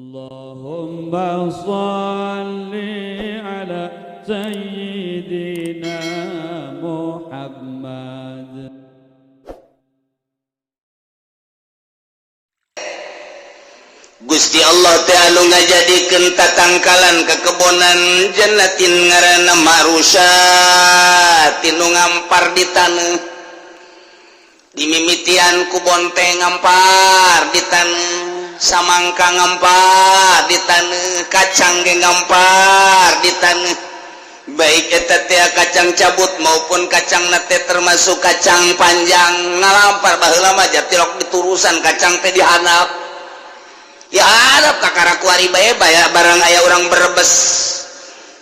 اللهم صل على سيدنا محمد. Gusti Allah teh anu ngajadikeun tatangkalan kekebonan jannatin ngaranna marusat tinu ngampar di taneuh, dimimitian ku bonteng ngampar di taneuh, samangka ngampar di taneuh, kacang ge ngampar di taneuh, baik eta teh kacang cabut maupun kacang nate termasuk kacang panjang ngalampar. Baheula mah jatilok diturusan kacang teh dihandap ya hadap kakara kuari bae bae barang aya urang Brebes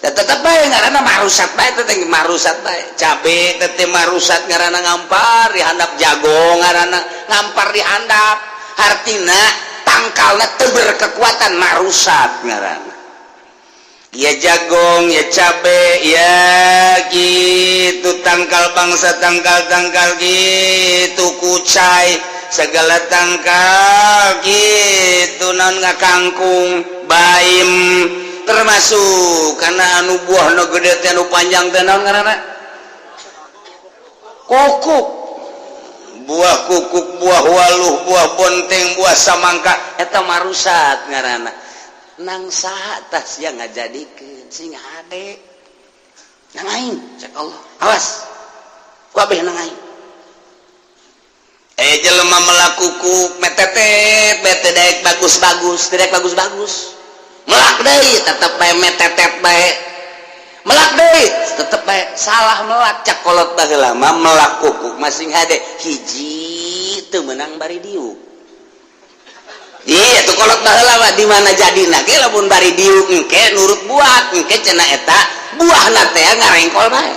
da tetep bae ngaranna marusat bae teh, marusat bae. Cabe teh marusat ngaranna ngampar di handap, jago ngaranna ngampar di handap, hartina tangkalna teu berkekuatan, marusat ngaranna ya jagong ya cabe ya gitu, tangkal bangsa tangkal-tangkal gitu, kucai segala tangkal gitu, naon ngakangkung baim termasuk karena anu buah nu gede teh anu panjang teh naon ngaranna, kukuk, buah kukuk, buah waluh, buah bonteng, buah samangka, eta marusat ngaranna. Nang saha tah sia ngajadikeun sing hade nang aing? Cek Allah, awas kabeh nang aing. Eh, jelema melak kukuk metetet bete daek bagus-bagus, daek bagus-bagus, melak deui tetep bae metetet bae, melak deui tetep bae salah melak. Cak kolot baheula mah melak kukuk masing hade, hiji teu meunang bari diuk. Iya tuh kolot baheula mah di mana jadina ge lamun bari diuk engke nurut buah, engke cenah eta buahna teh ngarengkol bae.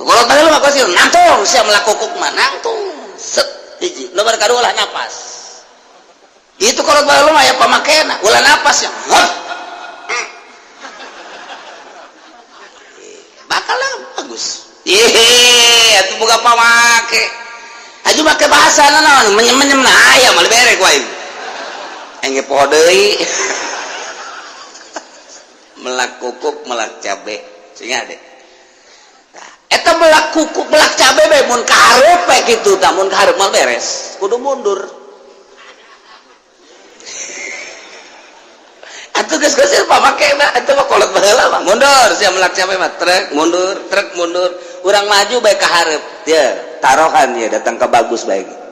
Kolot baheula mah kosir nangtung sia melak kukuk mah nangtung set hiji nomor kadua ulah napas. Itu kolot baheula mah aya pamakena ulah napas ya. Hah? Bakal lah bagus. Ih, atuh boga pamake. Aju make bahasa naon menyem-menyem nah aya mah bere ku aing. Engge poho deui. Melak kukuk, melak cabe. Sing ade. Tah, eta melak kukuk, melak cabe bae mun kahareup bae kitu tah, mun kahareup mah beres, kudu mundur. Atuh geus geus pamake mah eta mah kolot baheula mah mundur sia melak cabe mah trek mundur, trek mundur, urang maju bae ka hareup. Dia tarohan ya datang ke bagus bae.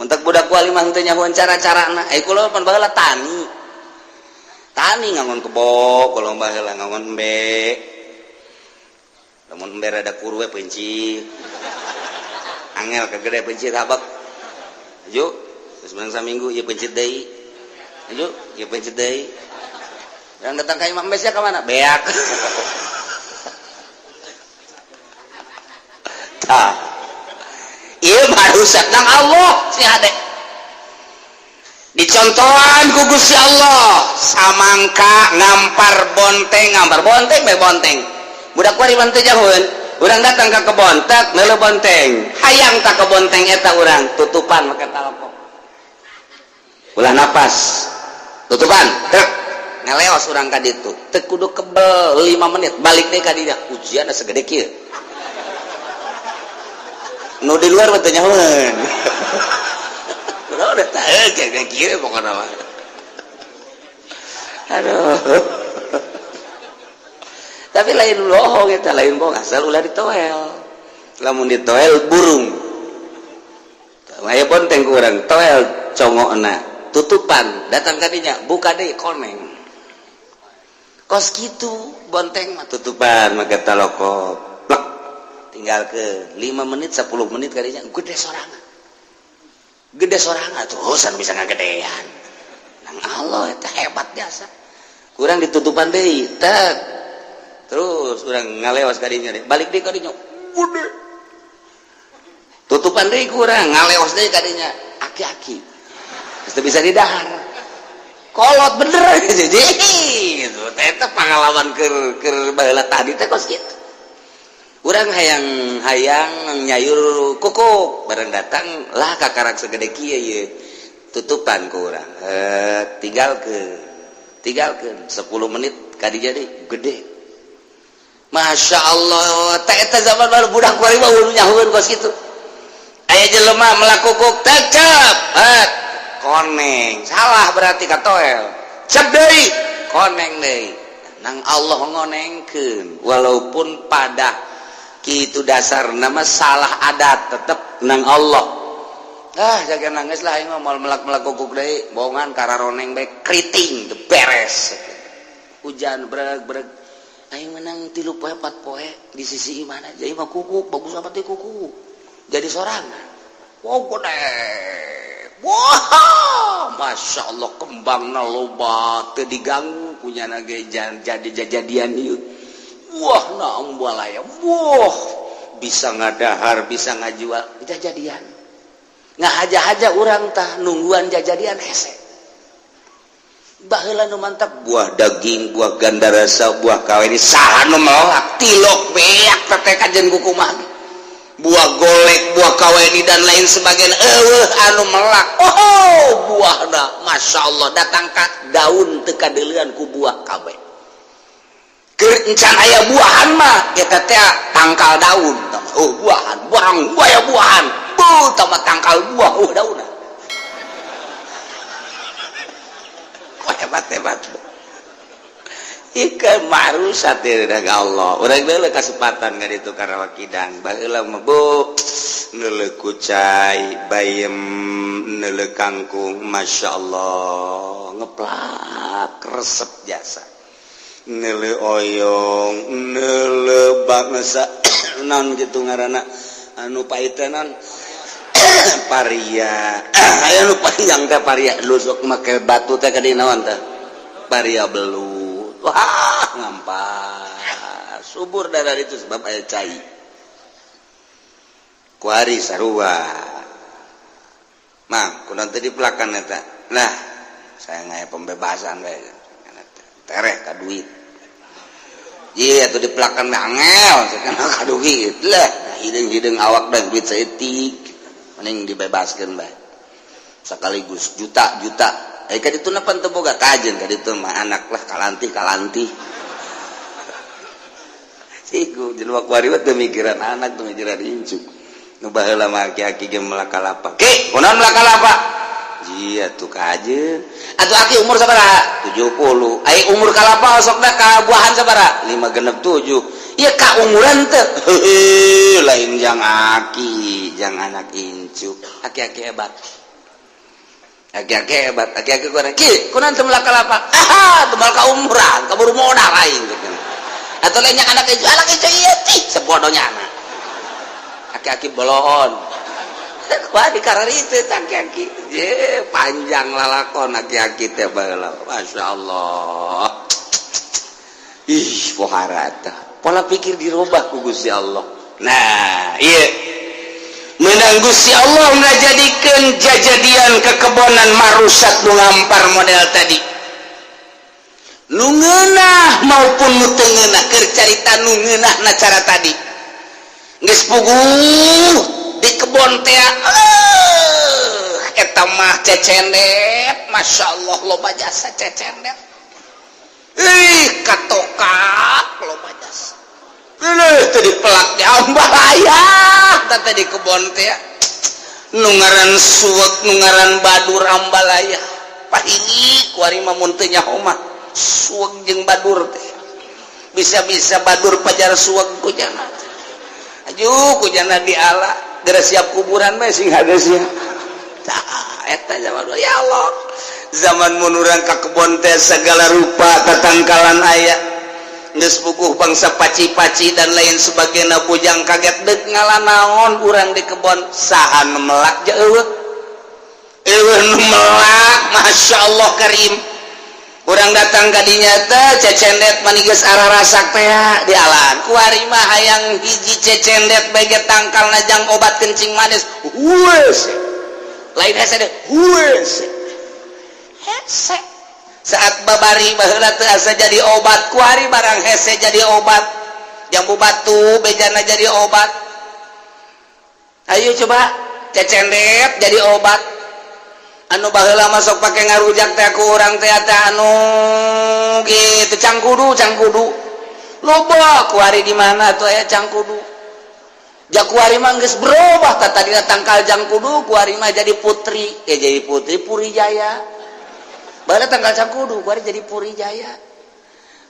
Mentak budak wali mah henteu nyahoan cara-carana. Eh, kula pan baheula tani. Tani ngangon kebo, kula baheula ngangon embe. Lamun embe rada kuru we pencit. Angel kagede pencit habak. Aju, geus menang saminggu ieu pencit deui. Aju, ieu pencit deui. Yang datang ka imah embe sia ka mana? Beak. Tah. Ieu marusak nang Allah si hade. Dicontohan ku Gusti Allah samangka ngampar bonteng, ngampar bonteng bae bonteng. Budak wari mah teu jauheun, urang datang ka kebon tak meuleuh bonteng. Hayang ta ke bonteng eta urang tutupan make talokok. Ulah napas. Tutupan, trek. Ngeleos urang ka ditu. Teu kudu kebel 5 menit balik deui ka dinya. Ujian segede kieu. Nu di luar mah teu nyahoeun. Udah udah tahu kayak kieu pokona mah. Aduh. Tapi lain bohong eta, lain bohong asal ulah ditoel. Lamun ditoel burung. Aya bonteng ku urang toel congokna, tutupan datang ka dinya buka deui koneng. Kos kitu bonteng mah tutupan make talokop. Plek. Tinggal ke 5 menit 10 menit kadinya gede sorangan. Gede sorangan terusan bisa ngagedean. Nang Allah eta hebat biasa. Kurang ditutupan deui, tek. Terus urang ngalewas kadinya deh, balik deui kadinya. Gede. Tutupan deui kurang, ngalewas deui kadinya. Aki-aki. Geus bisa didahar. Kolot bener jadi gitu. Eta pengalaman keur baheula tadi teh kos kitu. Urang hayang hayang nyayur kukuk bareng datang lah kakarak segede kieu ye. Tutupan ku urang, tinggalkeun, tinggalkeun 10 menit kadi jadi gede. Masya Allah, teh eta zaman baru budak kuari mah nyahueun kos kitu. Aya jelema melak kukuk, tecep koneng, salah berarti katoel, cep deui, koneng deui. Nang Allah ngonengkeun walaupun pada kitu dasar nama salah adat, tetep nang Allah. Ah, jaga nangis lah, aing mah moal melak-melak kukuk deui, bohongan kararoneng bae, keriting beres. Hujan breg breg, aing menang 3 poe, 4 poe di sisi mana jadi mah kukuk bagus apa teh, kukuk jadi sorangan. Wow, gede, wah, masya Allah, kembangna loba, teu diganggu punya nage jadi jajadian ieu. Wah, na ambalaya, wah, bisa ngadahar, bisa ngajual jajadian, ngahaja-haja urang tah nungguan jajadian hese. Baheula nu mantap buah daging, buah gandarasa, buah kaweni, saha nu melak tilok beak teh kajen kukumaha, buah golek, buah kaweni, dan lain sebagainya, eueuh anu melak. Oh, buahna Masya Allah, datang ka daun teu kadeulean ku buah kabeh. Keur encan aya buahan mah eta teh tangkal daun. Oh, buahan, buang buaya buahan bu tama tangkal buah, oh, daunna. Hebat hebat ikan marusat Allah. Urang deuleu kasempatan nggak itu karena kidang baheula mah, bu, neuleuh kucai, bayem, neuleuh kangkung, Masya Allah, ngeplak resep jasa, neuleuh oyong, neuleuh bangsa non gitu ngaranna anu paitenan paria, aya nu panjang teh paria, lusuk make batu teh ka naon teh, paria belut. Wah, ngampar subur darah itu sebab aya cai kuari sarua mang kunaon teh dipelakan eta. Nah, saya ngaya pembebasan bae tereh ka duit. Iya, tuh dipelakan angel saya ka duit lah, hideung-hideung awak dan duit saeutik, mending dibebaskan bae sekaligus juta-juta. Eh, ka ditu pan teu boga kajen, ka ditu mah anak lah, kalanti kalanti siku jelema kuari mah teu mikiran anak, teu mikiran incu. Nu baheula mah aki-aki ge melak kalapa. Ki, kunaon melak kalapa? Jia tuh kajen atuh. Aki umur sabaraha? 70. Ai umur kalapa sok da ka buahan sabaraha? 5 genep 7. Iya, ka umuran teh lain jang aki, jang anak incu. Aki-aki hebat, aki-aki hebat, aki-aki kurang. Ki, kunaon teu melak kalapa? Ah, teu ka umuran, kaburu modal aing gitu. Atau lainnya anak incu, anak incu iya cih sebodohnya anak aki-aki bolon. Wah, di karar itu aki-aki ye panjang lalakon aki-aki teh baheula, Masya Allah. Ih, pohara teh pola pikir dirubah ku Gusti Allah. Nah, iya, menang Gusti Allah ngajadikeun jajadian kekebonan marusat nu ngampar model tadi, nu ngeunah maupun nu teu ngeunah. Keur carita nu ngeunah na cara tadi geus puguh di kebon teh, eta mah cecendet, Masya Allah, loba jasa cecendet. Ih, katokak loba jasa. Teu dipelak di ambalaya teh di kebon teh, nu ngaran suweg, nu ngaran badur, ambalaya pahingi kuari mah. Mun teu nyaho mah suweg jeung badur teh, bisa-bisa badur pajar suweg ku jana. Ajuh ku jana diala geura siap kuburan mah sing hade sia. Tah, eta zaman, ya Allah, zaman mun urang ka kebon teh segala rupa tatangkalan aya. Geus puguh bangsa paci-paci dan lain sebagainya, bujang kaget dek ngala naon urang di kebon, saha nu melak? Ja eueuh, eueuh nu melak. Masya Allah karim, urang datang ka dinya teh cecendet mani geus ararasak teh di alan. Kuari mah hayang hiji cecendet bae ge tangkal najang obat kencing manis. Hues, lain hese deh, hues hese. Saat babari baheula teu asa jadi obat, kuari barang hese jadi obat, jambu batu bejana jadi obat. Ayo coba cecendet jadi obat. Anu baheula masuk pake ngarujak teh ku urang teh teh anu gitu cangkudu cangkudu. Loba kuari di mana tuh aya cangkudu. Jakuari mah geus berubah tah, tadina tangkal jangkudu kuari mah jadi putri, jadi putri Puri Jaya. Baheula tangkal cangkudu kuari jadi Puri Jaya.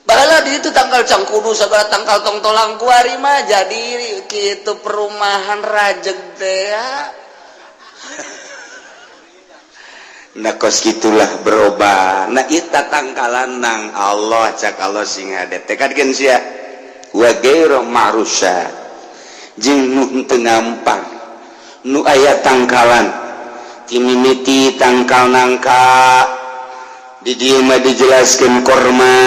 Baheula di itu tangkal cangkudu segala tangkal tongtolang kuari mah jadi kitu perumahan rajeg teh. Nah kos gitulah berubah. Nah kita tangkalan nang Allah, cak Allah sing hade tekadkeun sia wa ghairu ma'rusa jeung nu teu ngampar nu aya tangkalan timimiti tangkal nangka di dieu mah dijelaskeun korma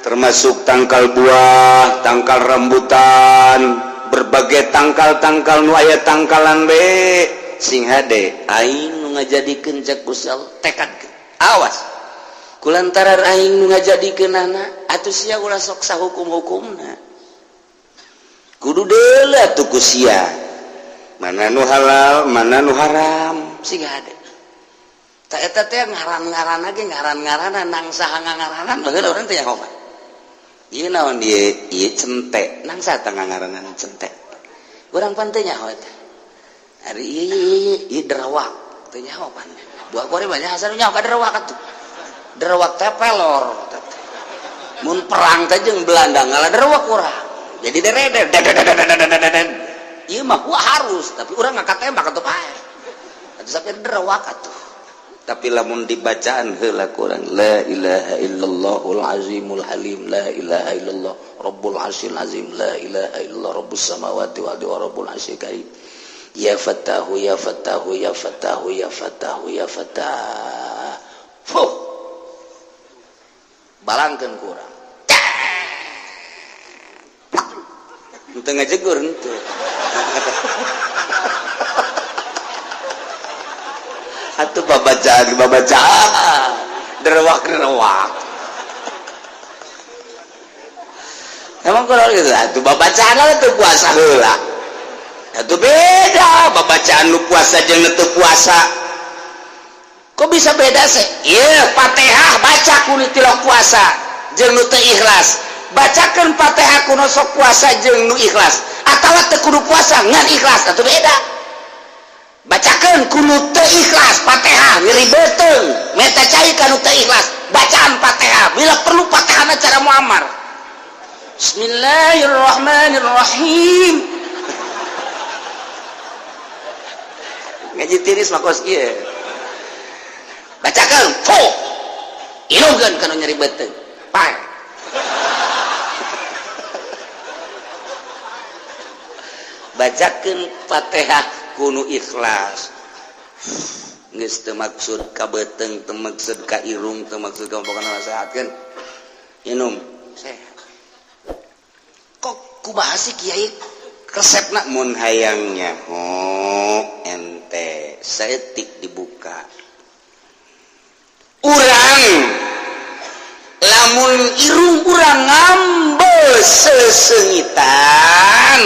termasuk tangkal buah, tangkal rambutan, berbagai tangkal-tangkal nu aya tangkalan be sing hade aing nu ngajadikeun cek Gusti Allah tekad awas kulantaran aing nu ngajadikeunana atuh sia ulah sok sahukum-hukumna kudu deula atuh ku sia mana nu halal mana nu haram sing hade ta eta teh ngaran-ngaranna ge ngaran-ngaranna nang saha ngangaranan baheula urang teh nyaho mah ieu naon ieu ieu cente nang saha tah ngangaranan cente urang pan teu nyaho eta. Ari ieu ieu derawak teu nyaho pan. Buah kuari banyak asal nyaho ka derawak atuh. Derawak teh pelor mun perang teh jeung Belanda ngalah derawak urang. Jadi dereder ieu mah harus tapi urang ngangkat tembak atuh pae. Atuh sampai derawak atuh. Tapi lamun dibacaan heula kurang la ilaha illallahul azimul halim la ilaha illallah rabbul arsyil azim la ilaha illallah rabbus samawati wal ardi wa rabbul arsyil karim. Ya Fattahu ya Fattahu ya Fattahu ya Fattahu ya Fattah. Fuh. Balangkeun kurang. Henteu ngajegur henteu. Atuh babacaan babacaan. Derewak-derewak. Emang kurang gitu atuh babacaan teu puasa heula. Itu beda babacaan nu puasa jeung nu teu puasa. Kok bisa beda sih? Iya, Fatihah baca ku nu tilok puasa jeung nu teu ikhlas. Bacakeun Fatihah ku nu sok puasa jeung nu ikhlas. Atawa teu kudu puasa ngan ikhlas, atuh beda. Bacakeun ku nu teu ikhlas Fatihah nyeri beuteung, meta cai ka nu teu ikhlas. Bacaan Fatihah bila perlu Fatihahna cara Muammar. Bismillahirrahmanirrahim. Ngaji tiris mah kos kieu. Bacakeun, fu. Ilungkeun kana nyeri beuteung. Pae. Bacakeun Fatihah kudu ikhlas. Geus teu maksud ka beuteung, teu maksud ka irung, teu maksud ka pokona sehatkeun. Inum, sehat. Kok kumaha sih kiai resepna mun hayang nyaho ente saeutik dibuka urang lamun irung urang ngambe sesengitan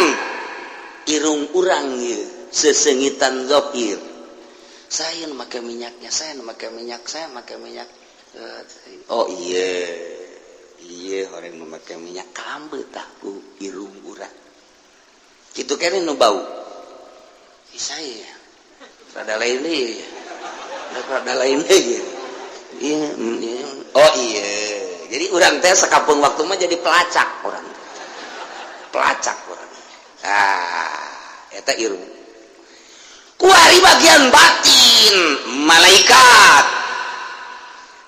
irung urang ieu sesengitan zahir saya nu make minyaknya saya nu make minyak saya make minyak oh iya iya orang nu make minyak kambe tah ku irung urang gitu kene nu bau saya rada lain deui rada lain deui iya oh iya jadi urang teh sakapeung waktu mah jadi pelacak urang ah eta irung kuari bagian batin malaikat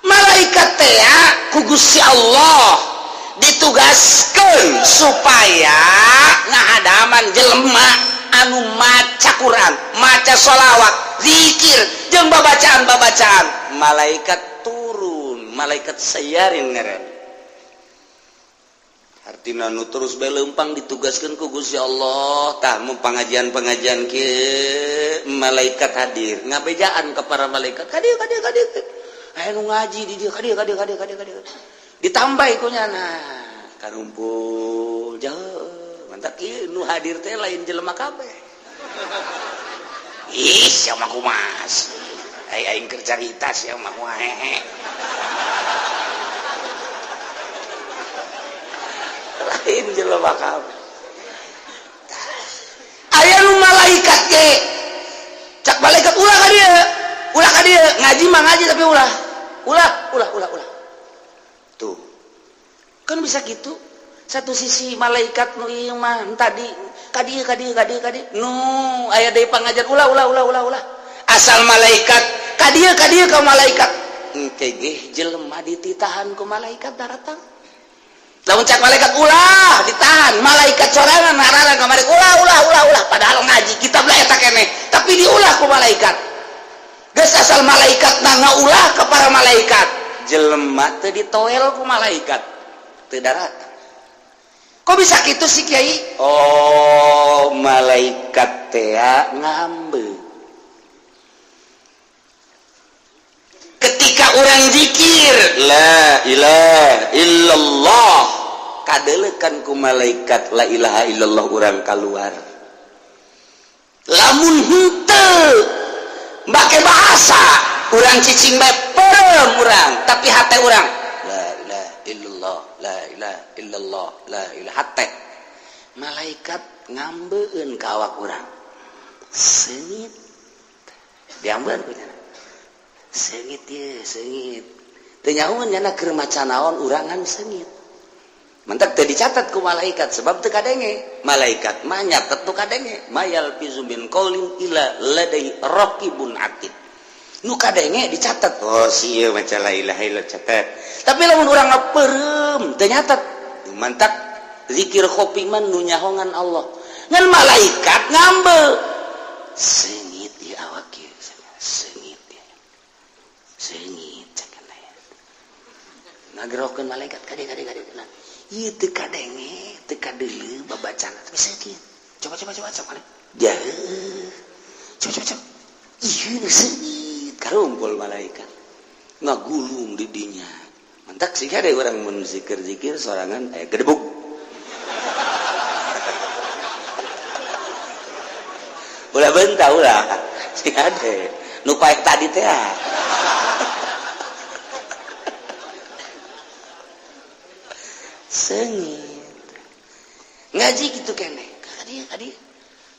malaikat teh ku Gusti Allah ditugaskan supaya ngahadaman jelema anu maca Quran, maca sholawat, zikir, jeung babacaan-babacaan. Malaikat turun, malaikat sayarin ngaran. Artina nu terus bae leumpang ditugaskeun ku Gusti Allah, tah mun pengajian-pengajian kieu malaikat hadir, ngabejaan ka para malaikat, ka dieu ka dieu ka dieu. Aya nu ngaji di dieu ka dieu ka dieu ka dieu ka dieu. Ditambah kunya nah karumpul jauh mantap ieu nu hadir teh lain jelema kabeh. Ih, siapa kumas. Aing keur carita sia mah hehe. Lain jelema kabeh. Aya nu malaikat ge. Cak malaikat ulah ka dieu. Ulah ka dieu, ngaji mah ngaji tapi ulah. Ulah, ulah, ulah, ulah. Tuh. Kan bisa gitu. Satu sisi malaikat nu ieu mah tadi ka dieu ka dieu ka dieu ka dieu. Nu aya deui pangajar ulah ulah ulah ulah ulah. Asal malaikat ka dieu ka dieu ka malaikat. Engke ge jelema dititahan ku malaikat daratang. Lamun cak malaikat ulah ditahan, malaikat sorangan ngarana kamari ulah ulah ulah ulah padahal ngaji kitab lah eta keneh, tapi diulah ku malaikat. Geus asal malaikat na ngaulah ke para malaikat, jelema teu ditoel ku malaikat, teu daratang. Kok bisa kitu sih Kiai? Oh, malaikat teh ngambeuk. Ketika orang zikir la ilaha illallah, kadelekan ku malaikat la ilaha illallah urang keluar. Lamun henteu make bahasa urang cicing bae perem urang, tapi hate urang la ilaha illallah la ilaha illallah la ilaha hate. Malaikat ngambeun ka awak urang. Seungit. Diambeun ku nya. Seungit ye, seungit. Teu nyahoeun nya keur maca naon urangan seungit. Mantak teu dicatat ku malaikat sebab teu kadenge. Malaikat mah nyatet tu kadenge. Mayal fizu min qaulin illa ladai raqibun atid. Nu kadenge dicatat. Oh, si ieu maca la ilaha illallah catat. Tapi lamun urang ngapeureum teu nyatet. Mantak zikir khofi mah nu nyahongan Allah. Ngan malaikat ngambeuk. Seungit di awak ieu, seungit ieu. Seungit cek ngagerokeun malaikat kade kade kade. Nah, ieu teu kadenge, teu kadeuleu babacana tapi seungit. Coba coba coba coba. Dia. Coba coba coba. Ieu seungit karumpul malaikat. Ngagulung di dinya. Mantak sih ada orang mun zikir-zikir sorangan aya gedebuk. Ulah bentah ulah. Sih ada. Nu paek tadi teh. Seungit. Ngaji gitu keneh. Kadieu kadieu.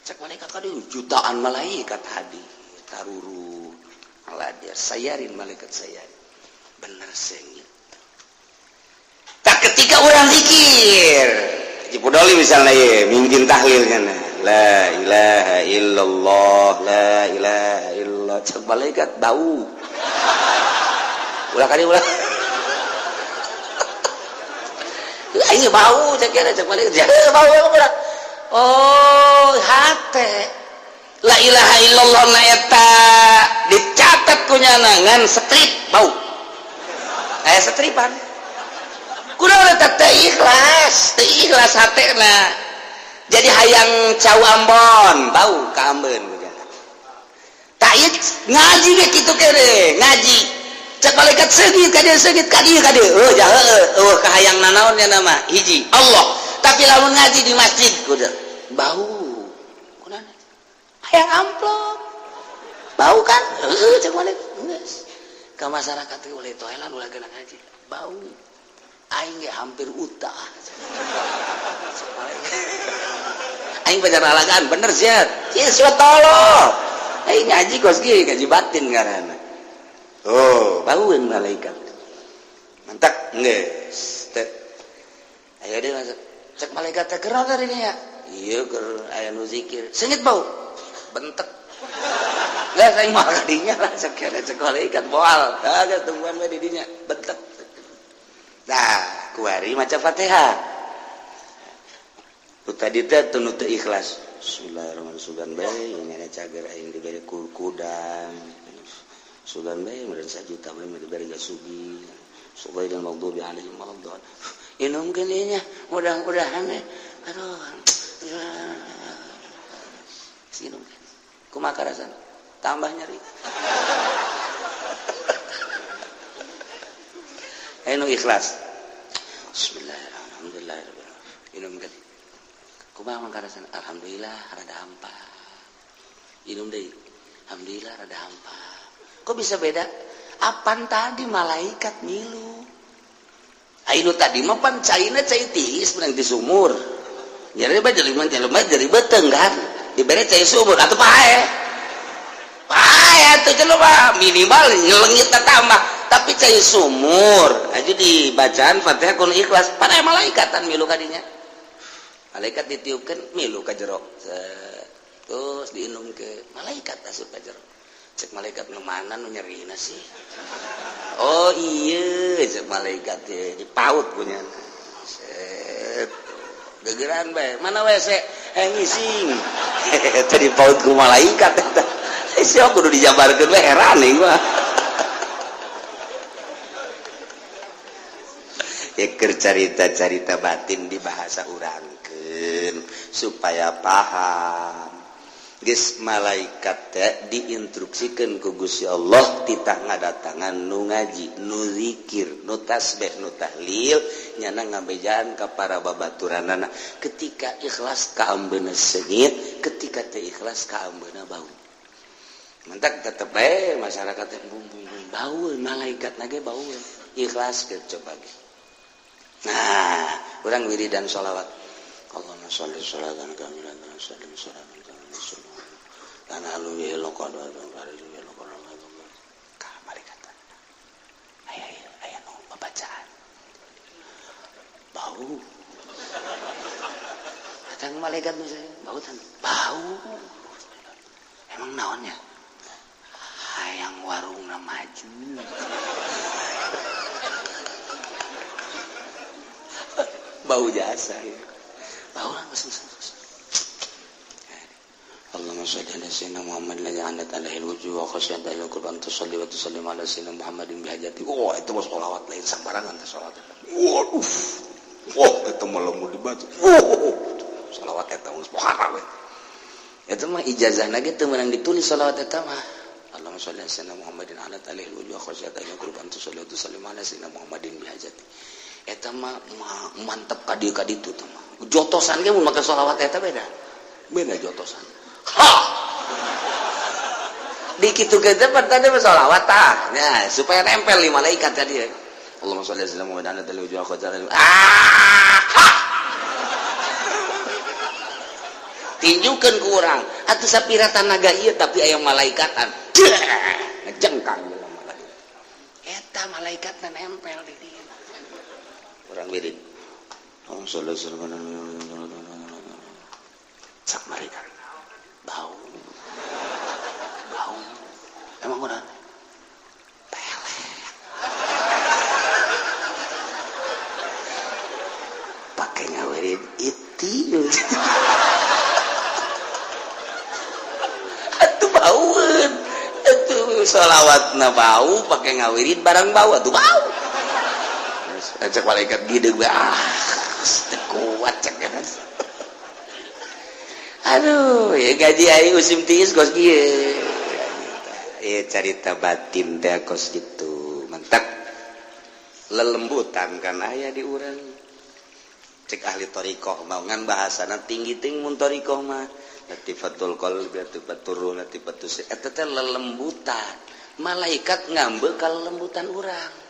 Cek malaikat kadieu jutaan malaikat hadir. Taruru. Aladir sayarin malaikat sayarin. Bener seungit. Tak ketika orang zikir. Haji Pudoli misalnya ye, mingkin tahlilnya nah. La ilaha illallah, la ilaha illallah. Cek malaikat bau. Ulah kadieu ulah. Aing bau cek kira cek malaikat. Bau ulah. Oh, hate. La ilaha illallah na eta dicatat ku nyana ngan strip bau. Aya setripan. Kunaon eta teu ikhlas hatena. Jadi hayang cau Ambon, bau ka Ambon. Tak ieu ngaji ge kitu kere, ngaji. Cek malaikat seungit ka dieu seungit ka dieu ka dieu. Oh, jah heueuh, eueuh kahayang nanaon nya nama hiji Allah. Tapi lamun ngaji di masjid kudu bau. Kunaon? Hayang amplop. Bau kan? Heueuh cek malaikat. Geus. Ka masyarakat teh ulah toelan ulah geuna ngaji. Bau. Aing ge hampir utah. Aing pacar alagaan bener sia. Sia sia tolol. Aing ngaji kos kieu ngaji batin ngaranna. Oh, baueun malaikat. Mantak geus. Teh. Aya deui masuk. Cek malaikat teh keur tadi nya. Ieu keur aya nu zikir. Seungit bau. Bentek. Geus aing mah ka dinya lah cek cek malaikat moal. Tah geus tungguan we di dinya. Bentek. Nah, kuari maca Fatihah. Nu tadi teh teu nu teu ikhlas. Bismillahirrahmanirrahim. Sugan bae ini cager aing dibere kudang. Sugan bae meureun sajuta bae dibere gasugi. Sugairil maghdubi alaihim waladdallin. Inumkeun ieu nya, mudah-mudahan we. Aduh. Sinumkeun. Kumaha karasana? Tambah nyeri. Ayo ikhlas. Bismillahirrahmanirrahim. Inum deui. Kumaha mangkarasana? Alhamdulillah rada hampa. Inum deui. Alhamdulillah rada hampa. Kok bisa beda? Apan tadi malaikat milu. Ayo tadi mah pan caina cai tiis menang di sumur. Jadi mah jelema jelema jadi beteng kan. Dibere cai sumur atuh pae. Pae atuh jelema minimal nyelengit tambah, tapi cai sumur aja dibacaan Fatihah kun ikhlas pada malaikatan milu kadinya. Malaikat ditiupkan milu ka jero. Terus diinum ke malaikat asup ka jero. Cek malaikat nu mana nu nyerina sih? Oh iya, cek malaikat ya dipaut punya. Set. Gegeran bae. Mana WC? Ngising. Tadi dipaut ku malaikat eta. Sia kudu dijabarkeun we heran ieu mah. Ya keur carita-carita batin di bahasa urangkeun supaya paham. Geus malaikat teh diinstruksikeun ku Gusti Allah titah ngadatangan nu ngaji, nu zikir, nu tasbih, nu tahlil, nyana ngabejaan ka para babaturanana. Ketika ikhlas kaambeuna seungit, ketika teu ikhlas kaambeuna bau. Mentak tetep bae masyarakat teh bau, malaikat nage bau. Ikhlas ke coba ge. Nah, urang wiridan sholawat. Allahumma sholli sholatan kamilatan sallim sholatan tanah lu lokon ka malaikat aya aya nu babacaan bau datang malaikat misalnya bau tan bau emang naonnya hayang warungna maju bau jasa ya bau lah Allahumma sholli ala sayyidina Muhammad alladzi 'anat alaihi al-wujuh wa khashyat alaihi al-qur'an tusalli wa tusallim ala sayyidina Muhammadin bihajati. Wah, itu mah sholawat lain sembarangan teh sholawat. Waduh. Wah, eta mah lamun dibaca. Wah, sholawat eta mah pohara we. Eta mah ijazahna ge teu meunang ditulis sholawat eta mah. Allahumma sholli ala sayyidina Muhammadin 'anat alaihi al-wujuh wa khashyat alaihi al-qur'an tusalli wa tusallim ala sayyidina Muhammadin bihajati. Eta mah mantep ka dieu ka ditu teh mah. Jotosan ge mun make sholawat eta beda. Beda jotosan. Ha! Dikitu kita pertanyaan sholawat tah. Ya, supaya nempel di malaikat tadi. Allahumma sholli ala sayyidina Muhammad wa ala alihi. Ah! Ha! Tinjukeun ku urang. Atuh sapira tanaga ieu tapi aya malaikatan. Ngejengkang jelema malaikat. Eta malaikatna nempel di dieu. Urang wirid. Allahumma sholli ala sayyidina Muhammad. Sak malaikat. Bau bau emang udah pelet pakai ngawirin itu atuh baueun atuh sholawatna bau pakai ngawirin barang bau atuh bau cek malaikat gede gue ah teu kuat cek kan. Aduh, ya gaji aing musim tiis kos kieu. Ya carita batin teh kos gitu. Mentak lelembutan kan aya di urang. Cek ahli thariqah mah ngan bahasana tinggi ting mun thariqah mah. Latifatul qalbi, latifatur ruh, latifatus eta teh lelembutan. Malaikat ngambe ka lelembutan urang.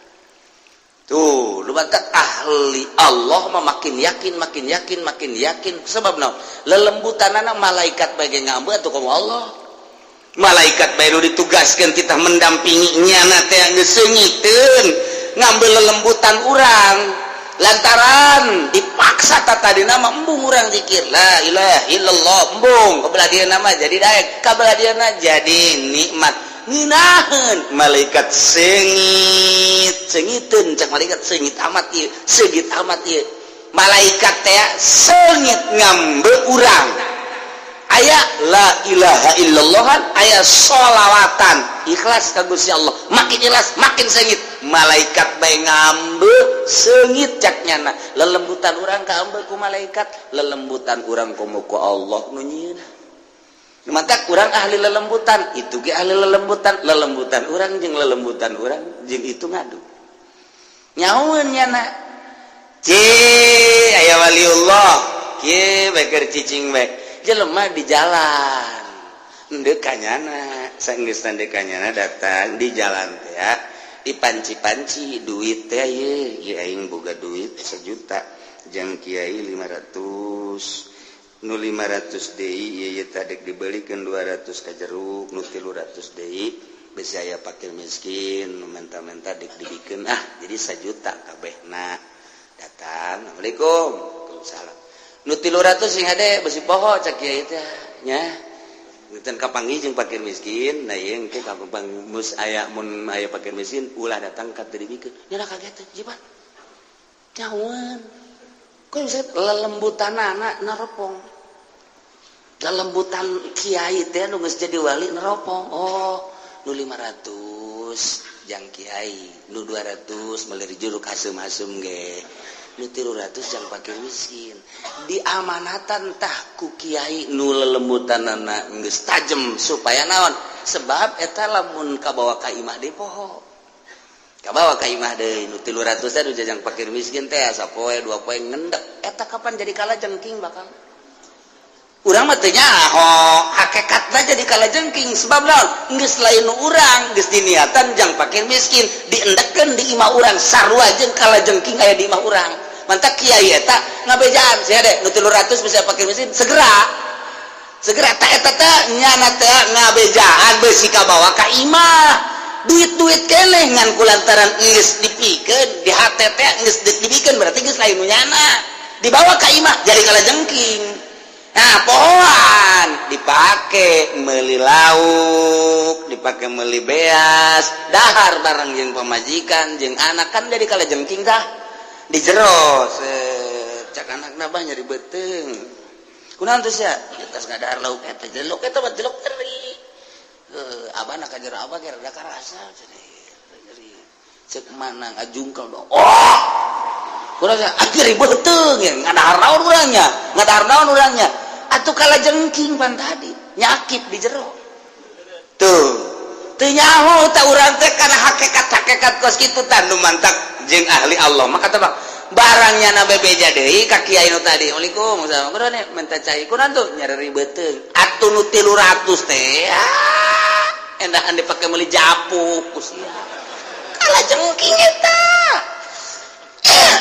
Tuh, lu batak ahli Allah mah makin yakin, makin yakin, makin yakin. Sebab naon? Lelembutanana malaikat bae ngambe atuh ka Allah. Malaikat bae nu ditugaskeun kita mendampingi nyana teh geus seungiteun ngambe lelembutan urang. Lantaran dipaksa tadi nama embung urang zikir la ilaha illallah embung kabelah dieuna mah jadi daek, kabelah dieuna jadi nikmat. Nginaheun malaikat sengit sengiteun cak malaikat sengit amat ieu sengit amat ieu malaikat teh sengit ngambe urang aya la ilaha illallah aya sholawatan ikhlas ka Gusti Allah makin ikhlas makin sengit malaikat bae ngambe sengit cak nyana lelembutan urang kaambe ku malaikat lelembutan urang komo ku Allah nu nyieuna. Maka kurang ahli lelembutan itu ge ahli lelembutan lelembutan urang jeung lelembutan urang jeung itu ngadu nyaun nyana ci aya waliullah kieu bae keur cicing bae jelema di jalan Endek kanyana, sanggeus endek kanyana datang di jalan teh ya, dipanci-panci duit teh ye, ye aing boga duit 1 juta jang kiai 500, nu 500 deui ye, ye tadi dibelikeun 200 ka jeruk, nu 300 deui besi aya fakir miskin nu menta-menta dik dibikeun, ah jadi 1 juta kabehna. Datang, "Assalamualaikum." "Waalaikumsalam." "Nu 300 sing hade besi poho," cak kiai teh nya. Ten kapanggih jeung fakir miskin. Nah, ieu engke kapang mus aya, mun aya fakir miskin ulah datang ka teu dibikeun. Nya kaget jiban nyawan kok bisa lelembutanana neropong, lelembutan kiai teh nu geus jadi wali neropong. Oh, nu 500 jang kiai, nu 200 meuli jeruk asem-asem ge, nu 300 jang fakir miskin. Diamanatan tah ku kiai nu lelembutanana geus tajem, supaya naon? Sebab eta lamun kabawa ka imah deui poho, kabawa ka imah deui. Nu 300 teh nu jajang fakir miskin teh sapoe dua poe ngendek eta, kapan jadi kalajengking bakal. Urang mah teu nyaho hakikatna jadi kalajengking, sebab naon? Geus lain nu urang, geus diniatan jang fakir miskin, diendekkeun di imah urang, sarua jeung kalajengking aya di imah urang. Mantak kiai eta ngabejaan sia deh, nu 300 bisa fakir miskin segera segera. Tak eta teh nyana teh ngabejaan besi kabawa ka imah, duit-duit keneh ngan kulantaran geus dipikeun di hate teh geus dibikeun, berarti geus lain nu nyana, dibawa ka imah jadi kalajengking. Nah, pohoan dipake meuli lauk, dipake meuli beas, dahar bareng jeung pamajikan jeung anak, kan jadi kalajengking tah di jero. Cak anak nabah nyeri beuteung, kunaon tuh sia? Tas ngadahar lauk eta, lauk eta mah lauk teri. Abah nak jero, abah ge rada karasa nyeri. Cek mana ngajungkel dong, oh kurang nyeri beuteung ya, ngadahar naon urangnya, ngadahar naon urangnya atuh? Kalajengking pan tadi nyakit di jero tuh, teu nyaho tah urang teh kana hakikat-hakikat kos kitu tah. Nu mantak jeung ahli Allah maka teh barangnya na bebeja deui ka kiai nu tadi, "Assalamualaikum." "Kunaon minta cai?" "Kunaon tuh?" "Nyeri beuteung." Atuh nu 300 teh ah endahan dipake meuli japuk ku sia, kalajengking eta.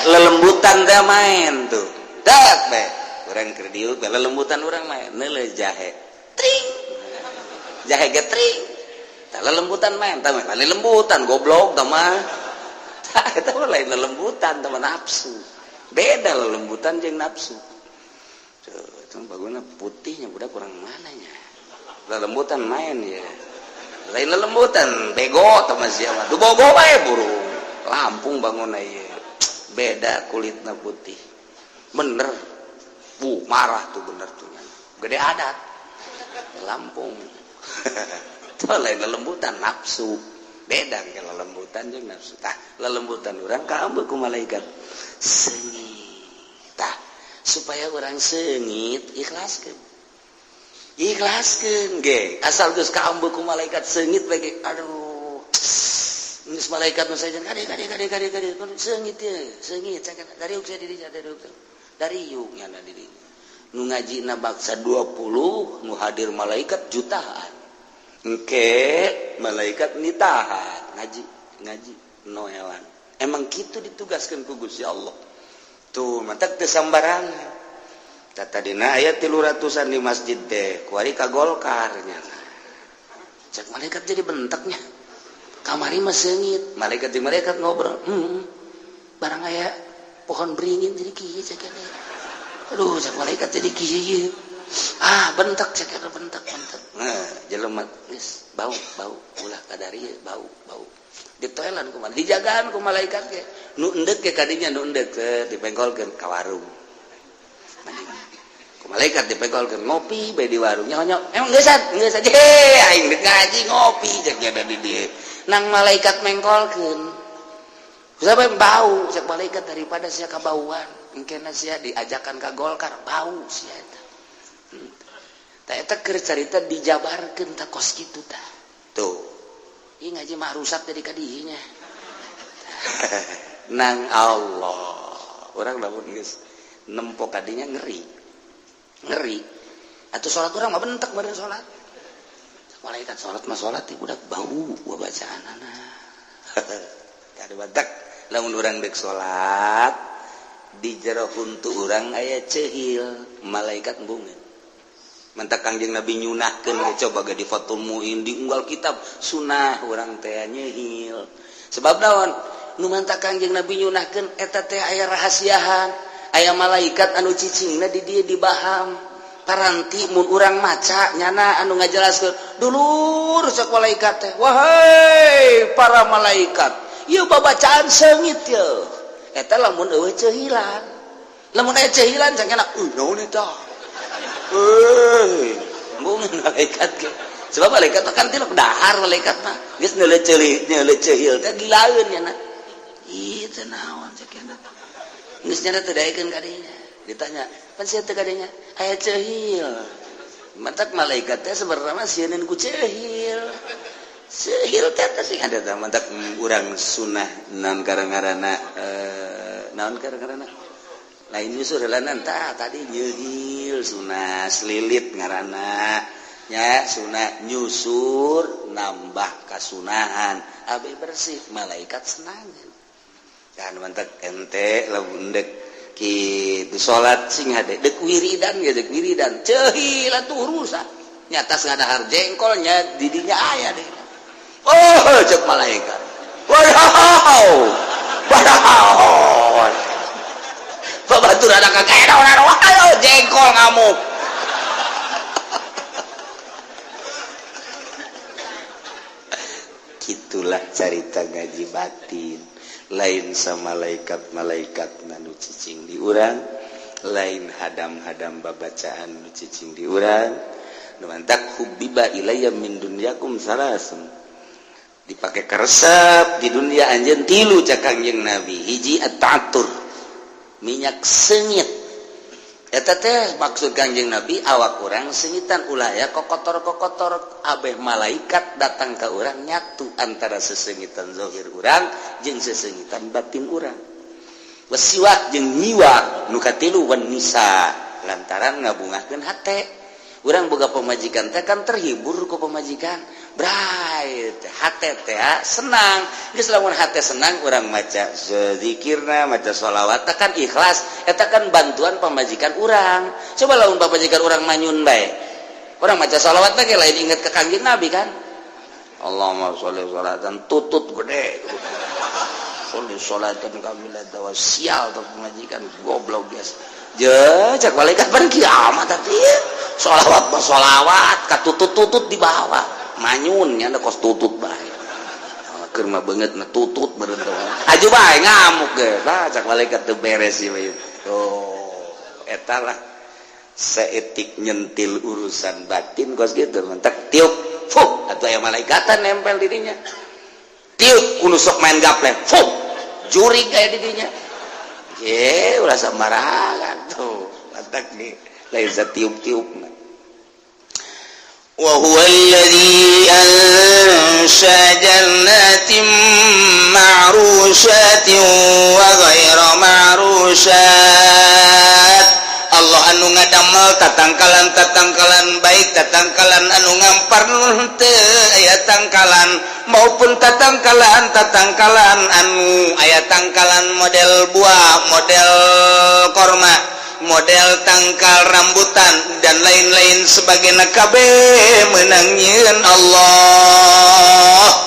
Lelembutan teh main tuh dak bae urang keur diuk, lelembutan urang main neuleuh jahe tring, jahe ge tring tah, lelembutan main tah, lain lembutan goblok tah mah. Tah eta mah lain lelembutan tah mah, nafsu. Beda lelembutan jeung nafsu. Tuh, itu baguna putihnya budak kurang mananya lelembutan main ya, lain lelembutan bego tah mah sia mah. Du bogo bae burung Lampung bangun ieu beda kulitna putih bener. Bu marah tuh, bener tuh, gede adat Lampung tuh. Lain lelembutan, nafsu. Beda ke lelembutan jeung nafsu. Tah, lelembutan urang kaambeu ku malaikat seungit. Tah, supaya urang seungit, ikhlaskeun, ikhlaskeun ge. Asal geus kaambeu ku malaikat seungit bae, aduh, geus malaikat nu saja kade kade kade kade kade seungit ye, seungit dari saya dirinya, dari dari yuk nyana dirinya. Nu ngajina baksa 20, nu hadir malaikat jutaan. Engke malaikat nitahan ngaji ngaji noelan. Emang gitu ditugaskan ku Gusti Allah tuh, mantak teu sambarangan. Tadina aya 300-an di masjid teh, kuari ka Golkar nya. Cek malaikat jadi bentaknya, kamari mah seungit. Malaikat jeung malaikat ngobrol, barang aya pohon beringin jadi kieu," cek. "Aduh," cek malaikat, "jadi kieu." Ah, bentak cek, bentak bentak. Nah, jelema geus bau bau, ulah kadari bau bau. Ditoelan kumaha, dijagaan ku malaikat ge. Nu endek ge kadinya, nu endek dipengkolkeun ka warung ku malaikat, dipengkolkeun ngopi bae di warung. Nyaho emang geus geus aja aing dek ngaji ngopi, cek nya di dieu. Nang malaikat mengkolkeun siapa yang bau, cek malaikat, daripada sia kabauan engkena sia diajakan ka Golkar, bau sia eta. Tah, eta keur carita dijabarkeun tah kos kitu tah. Tuh, ieu ngaji mah rusak jadi kadinya nang Allah. Urang lamun geus nempo kadinya ngeri ngeri atuh. Salat urang mah bentek meureun salat. Malaikat salat mah salat teh budak bau bacaanana. Tadi batak lamun urang dek salat di jero huntu urang aya ceuhil, malaikat embungeun. Mantak Kangjeng Nabi nyunahkeun ge, coba ge di Fathul Muin, di unggal kitab sunah urang teh nyeuhil. Sebab naon nu mantak Kangjeng Nabi nyunahkeun eta teh? Aya rahasiahan, aya malaikat anu cicingna di dieu, di baham. Paranti mun urang maca nyana anu ngajelaskeun, "Dulur," cek malaikat teh, "wahai para malaikat, ieu babacaan seungit ye." Eta lamun euweuh ceuhilan. Lamun aya ceuhilan cangkena, "Naon eta?" Euy, embungeun malaikat ge. Sebab malaikat mah kan tilok dahar. Malaikat mah geus neuleuh ceuli, neuleuh ceuhil teh gilaeun nyana. "Ieu teh naon?" cek nyana. Geus nyana teu daekeun ka dinya. Ditanya, "Pan sia teu kadinya?" "Aya ceuhil." Matak malaikat teh sebenarnya mah sieun ku ceuhil. Ceuhil teh teh sing ada teh. Matak urang sunah naon karang-ngaranna, naon karang-ngaranna, lain nyusur heulanan tah tadi, nyeuhil sunah, selilit ngaranna nya, sunah nyusur nambah kasunahan abe bersih, malaikat senang. Dan mantak ente lamun dek kitu salat sing hade, dek wiridan ge, dek wiridan ceuhil atuh rusak nyata ngadahar jengkolnya didinya aya deh. "Oh," cek malaikat, "wow wow." Babatur ada kakek ayo jengkol ngamuk. Gitulah carita ngaji batin. Lain sama malaikat-malaikat nu cicing di urang, lain hadam-hadam babacaan nu cicing di urang. Mantak hubbiba ilayya min dunyakum salasun, dipakai keresep di dunia anjeun tilu cak Kangjeng Nabi. Hiji, at-ta'attur, minyak seungit. Eta teh maksud Kangjeng Nabi awak urang seungitan, ulah ya kokotor-kokotor, abeh malaikat datang ke urang nyatu antara seseungitan zahir urang jeung seseungitan batin urang. Wasiwak, jeung nyiwak. Nu katilu, wan nisa, lantaran ngabungahkeun hate. Urang boga pemajikan teh kan terhibur ku pemajikan, bright hate teh senang. Geus lamun hate senang, urang maca zikirna, maca sholawat kan ikhlas, eta kan bantuan pemajikan urang. Coba lamun pamajikan urang manyun bae, urang maca sholawat teh lain inget ke Kangjeng Nabi kan. Allahumma sholli sholatan, tutut gede, sholli sholatan kamilatan, sial tuh pemajikan goblok guys. Je cek malaikat pan kiamat, tapi sholawat mah sholawat katutut-tutut di bawah manyun nya kos tutut bae, keur mah beungeut na tutut meureun teh aju bae ngamuk ge. Tah cek malaikat teu beres ieu. Oh, eta lah seetik nyentil urusan batin kos gitu. Mentak tiup, fuh, atuh aya malaikatan nempel dirinya. Tiup kudu sok main gaplek, fuh, jurig aya di dinya. Ye ulah sembarangan tuh. Mantak nih lain tiup-tiup. وهو الذي أنشأ جنات معروشات وغير معروشات. Allah anu ngadamel tatangkalan tatangkalan, baik tatangkalan anu ngampar teu aya tangkalan maupun tatangkalan tatangkalan anu aya tangkalan, model buah, model korma, model tangkal rambutan, dan lain-lain sebagainya, kabeh menang nyieun Allah.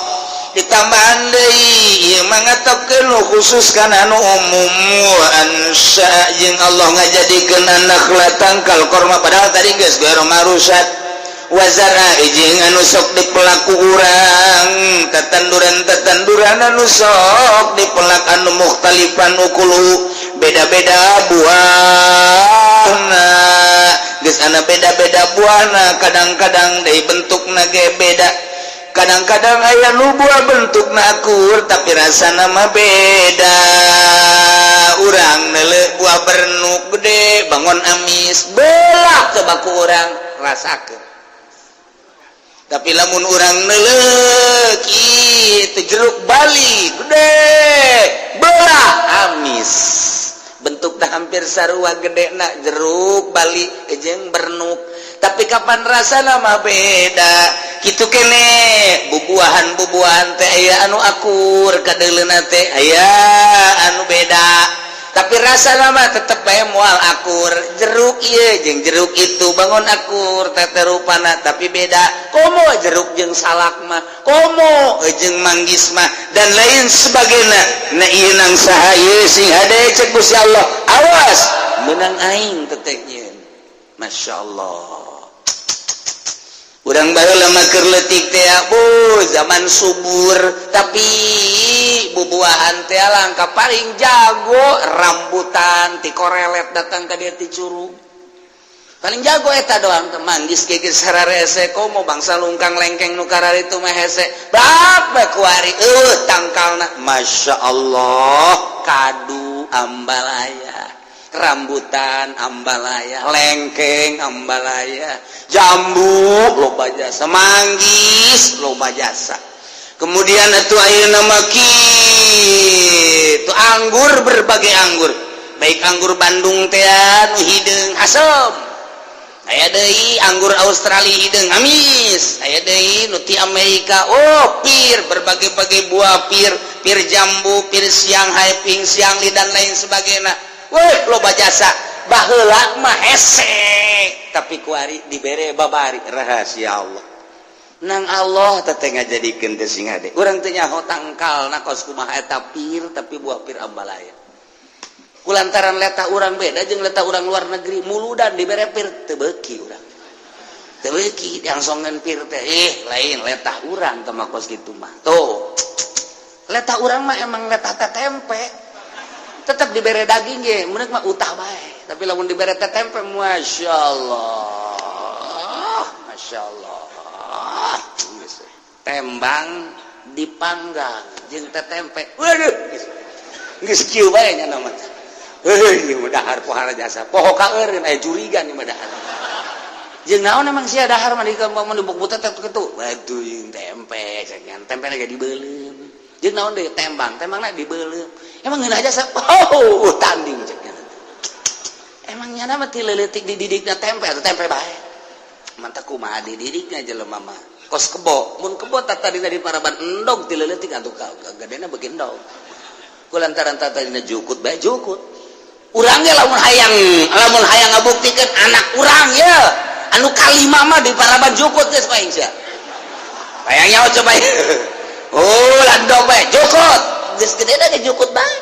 Ditambahan deui ieu mah ngatopkeun nu khusus kana anu umum. Wa ansya, jeung Allah ngajadikeun an-nakhla, tangkal korma, padahal tadi geus ghairu ma'rusat, wa zar'a, jeung anu sok dipelak ku urang, tetanduran tetanduran anu sok dipelak, anu mukhtalifan ukuluhu, beda-beda buahna. Geus ana beda-beda buahna, kadang-kadang dari bentukna ge beda. Kadang-kadang aya nu buah bentuk akur tapi rasa nama beda. Urang neuleuh buah bernuk gede bangun amis, belak coba ku urang rasakeun. Tapi lamun urang neuleuh kitu jeruk Bali gede, belah, amis. Bentuknya hampir sarua gede nak jeruk Bali jeung bernuk, tapi kapan rasa nama beda. Kitu kene bubuahan, bubuahan teh aya anu akur kadeuleuna teh, aya anu beda, tapi rasa lama tetep bae moal akur. Jeruk ieu jeung jeruk itu bangun akur teh rupana, tapi beda. Komo jeruk jeung salak mah, komo jeung manggis mah, dan lain sebagainya. Nah, ieu nang saha ieu? Sing hade cek Gusti Allah, awas menang aing teteh nyieun. Masya Allah, urang baheula mah keur leutik teh, bu, zaman subur, tapi bubuahan teh langka. Paling jago rambutan ti korelet datang ka dieu ti curug, paling jago eta doang teh. Manggis ge geus sararese, komo bangsa lungkang lengkeng nu kararitu mah hese bab bae. Kuari eueuh tangkalna, Masya Allah, kadu ambalaya, rambutan ambalaya, lengkeng ambalaya, jambu loba jasa, manggis loba jasa. Kemudian itu ayeuna mah kitu anggur, berbagai anggur, baik anggur Bandung teh nu hideung asem, aya deui anggur Australia hideung amis, aya deui nu ti Amerika, oh, pir, berbagai-bagai buah pir, pir jambu, pir siang hai, ping siang li, dan lain sebagainya. Weh, loba jasa. Baheula mah hese, tapi kuari dibere babari rahasia Allah. Nang Allah teh ngajadikeun teh sing hade. Urang teh nyaho tangkalna kos kumaha eta pir, tapi buah pir ambalaya. Kulantaran letah urang beda jeung letah urang luar negeri, muludan dibere pir teu beuki urang. Teu beuki diangsongan pir teh, eh lain letah urang teh mah kos kitu mah. Tuh. Letah urang mah emang letah teh tempe. Tetap dibere daging ge, meunang mah utah bae. Tapi lamun dibere teh tempe, Masya Allah. Masya Allah. Tembang dipanggang jeung teh tempe. Waduh, geus kieu bae nya nama teh. Heuh, ieu dahar pohara jasa. Poho kaeureun aya jurigan ieu mah dahar. Jeung naon emang sia dahar mah di mun dibuk teh kitu. Waduh, jeung tempe, cenah tempe ge dibeuleum. Jeung naon deui? Tembang, tembangna dibeuleum. Emang ngeunah jasa. Oh, tanding cek nya. Emang nyana mah ti leutik dididikna tempe atau tempe bae. Mantap, kumaha dididikna jelema mah. Kos kebo, mun kebo tadi tadi paraban endog ti leutik atuh gadena beuki endog. Kulantaran tadina jukut bae jukut. Urang ge lamun hayang ngabuktikeun anak urang ya anu kalima mah di paraban jukut geus ku aing sia. Hayang nyaho coba. Oh, landog bae jukut. Geus gede ge jukut bae.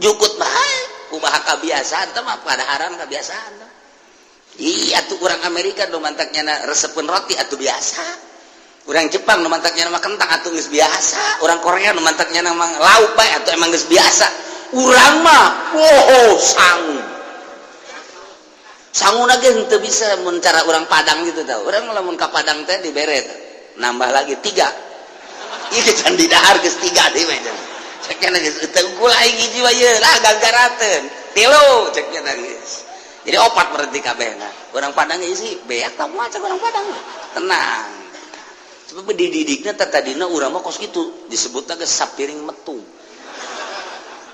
Jukut bae. Kumaha kabiasaan teh mah, padaharan kebiasaan teh. Iya tuh, orang Amerika nu mantaknya resepeun roti atuh biasa. Orang Jepang nu mantaknya mah kentang atuh geus biasa. Orang Korea nu mantaknya mah lauk bae atuh emang geus biasa. Urang mah wow, sangu. Sangu ge henteu bisa mun cara urang Padang gitu tau. Urang lamun ka Padang teh dibere teh. Nambah lagi tiga. Ieu can didahar geus tiga deui mah. Cek nya geus teu unggul aing hiji wae lah gagarateun. Tilu cek nya geus. Jadi opat berarti kabehna. Urang Padang isi beak tak macam orang Padang. Tenang. Sebab dididikna tadina urang mah kos kitu, disebutna geus sapiring metu.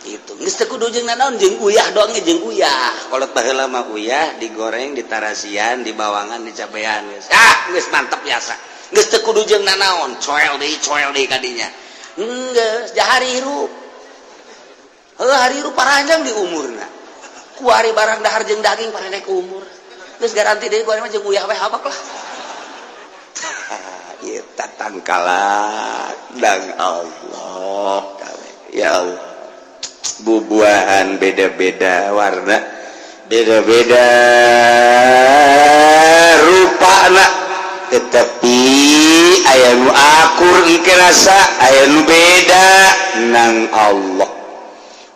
Itu. Geus teu kudu jeung nanaon, jeung uyah doang ge, jeung uyah. Kolot baheula mah uyah digoreng, ditarasian, dibawangan, dicabean geus. Ah, geus mantep biasa. Geus teu kudu jeung nanaon, coel deui kadinya. Geus jahari hirup. Heuh, hari hirup paranjang di umurna. Kuari barang dahar jeung daging parendek umur. Geus garanti deui kuari mah jeung uyah we habak lah. Ieu tangkalan dang Allah. Ya Allah. Bubuahan beda-beda warna, beda-beda rupana, tetapi aya nu akur engke rasa, aya nu beda nang Allah.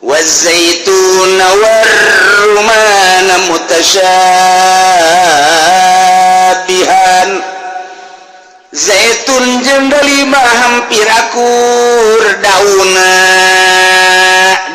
والزيتون والرمان متشابها. Zaitun jeung delima hampir akur dauna,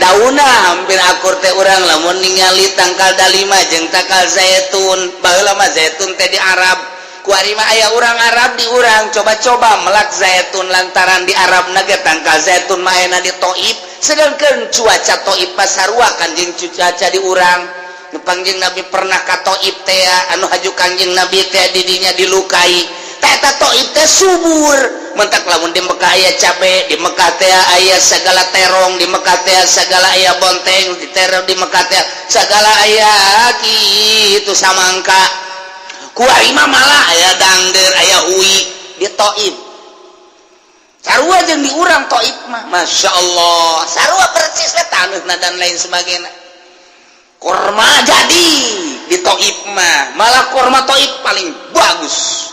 dauna hampir akur teh. Urang lamun ningali tangkal dalima jeung tangkal zaitun, baheula mah zaitun teh di Arab, kuari mah aya urang Arab di urang coba-coba melak zaitun, lantaran di Arab ge tangkal zaitun mah ayana di Taif, sedangkan cuaca Taif mah sarua kan jeung cuaca di urang. Nu Kangjeng Nabi pernah ka Taif teh, anu haju Kangjeng Nabi teh didinya dilukai. Teta Taif teh subur mentak. Lamun di Mekah aya cabe, di Mekah teh aya segala terong, di Mekah teh segala aya bonteng, di terong di Mekah teh segala aya kitu samangka. Kuari mah malah aya dangder, aya hui di Taif. Sarua jeung di urang Taif mah, Masya Allah, sarua persis we taneuhna dan lain sebagainya. Korma jadi di Taif mah, malah korma Taif paling bagus,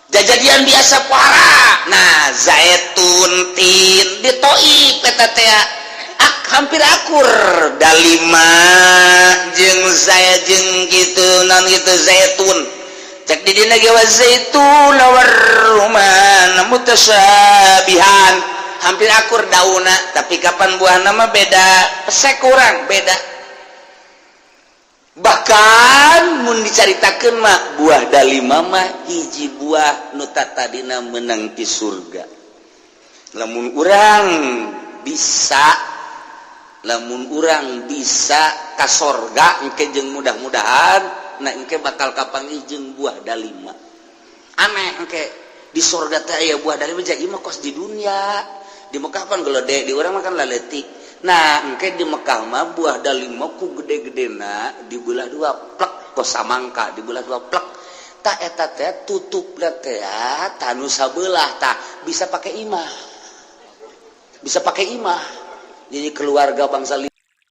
jajadian biasa parah. Nah, zaitun, tin di Taif eta teh hampir akur dalima jeung saya jeung gitu non gitu zaitun. Cek di dina ge zaitun war rumman mutasyabihan, hampir akur dauna, tapi kapan buah nama beda, pesek kurang beda. Bahkan mun dicaritakeun mah buah dalima mah hiji buah nu tadina menang di surga. Lamun urang bisa, lamun urang bisa ka sorga engke jeung mudah-mudahan, nah, engke bakal kapanggih jeung buah dalima. Aneh, engke di sorga teh aya buah dalima. Jadi mah kos di dunia, di Mekah kan gelede, di urang mah kan laletik. Nah, engke di Mekah mah buah dalima ku gede-gedena dibelah dua plek, kos samangka dibelah dua plek. Tak eta teh tutup teh tanu sabelah, tah bisa pakai imah, bisa pakai imah. Jadi keluarga bangsa